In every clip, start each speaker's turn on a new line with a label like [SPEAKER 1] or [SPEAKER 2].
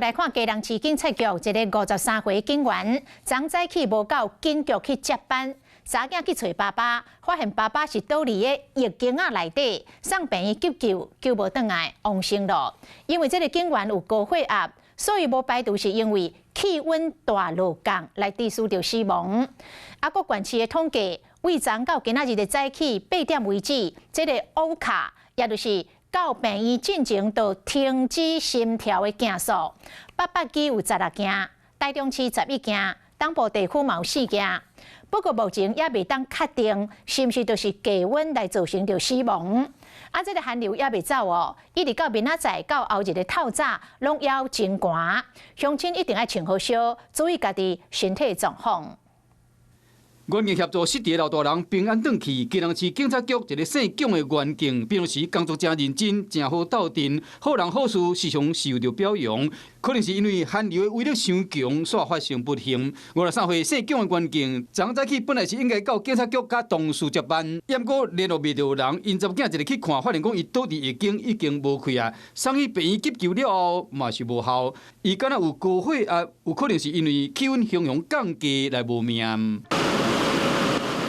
[SPEAKER 1] 來看基隆市警察局一个53歲警員，昨早起無到警局去接班，查囝去揣爸爸，發現爸爸是倒佇个浴間仔內底，送病院急救，救無轉來，往生囉。因為這个警員有高血壓，所以無排除是因為氣溫大落降來致使著死亡。啊，閣縣市的統計，對昨到今仔日的早起8點為止，這个烏卡，也就是到病院進前就停止心跳的件數，北北基有16件，台中市11件，東部地區嘛有4件。不過目前猶未當確定是毋是就是低溫來造成著死亡。啊，這个寒流猶未走哦，一直到明仔載到後日的透早，攏猶真寒。鄉親一定愛穿好少，注意家己身體狀況。
[SPEAKER 2] 員警協助失佇的老大人平安轉去，基隆市警察局一个姓蔣的員警，平常時工作誠認真，誠好鬥陣，好人好事時常受著表揚。可能是因為寒流的威力傷強，煞發生不幸。53歲姓蔣的員警，昨早起本來是應該到警察局佮同事接班，毋過聯絡袂著人，𪜶查某囝一日去看，發現講伊倒佇浴間已經無氣啊，送去病院急救了後嘛是無效。伊敢若有高血壓，有可能是因為氣溫雄雄降低來無命。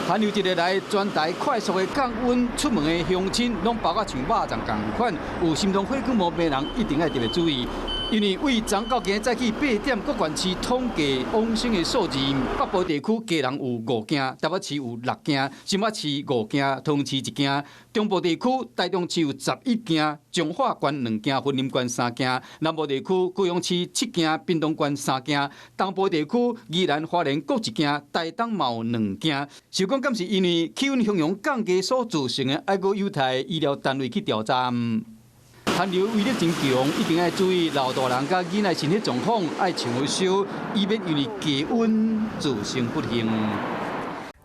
[SPEAKER 2] 寒流一日來，全台快速的降溫，出門的鄉親攏包甲像肉粽仝款，有心臟血管毛病人一定愛特別注意。因為對昨到今早起8點，各縣市統計往生的數字，北部地區基隆有五件，台北市有六件，新北市五件，桃園市一件，中部地區台中市有11件，彰化縣兩件，雲林縣三件，南部地區高雄市七件，屏東縣三件，東部地區宜蘭花蓮各一件，台東嘛有兩件。想講敢是因為氣溫雄雄降低所造成的，猶閣有待醫療單位去調查。寒流威力真強，一定愛注意老大人佮囡仔身體狀況，愛穿好少，以免因為低溫造成不幸。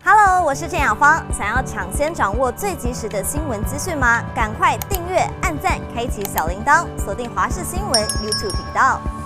[SPEAKER 3] Hello，我是鄭雅芳，想要搶先掌握最及時的新聞資訊嗎？趕快訂閱、按讚、開啟小鈴鐺，鎖定華視新聞 YouTube 頻道。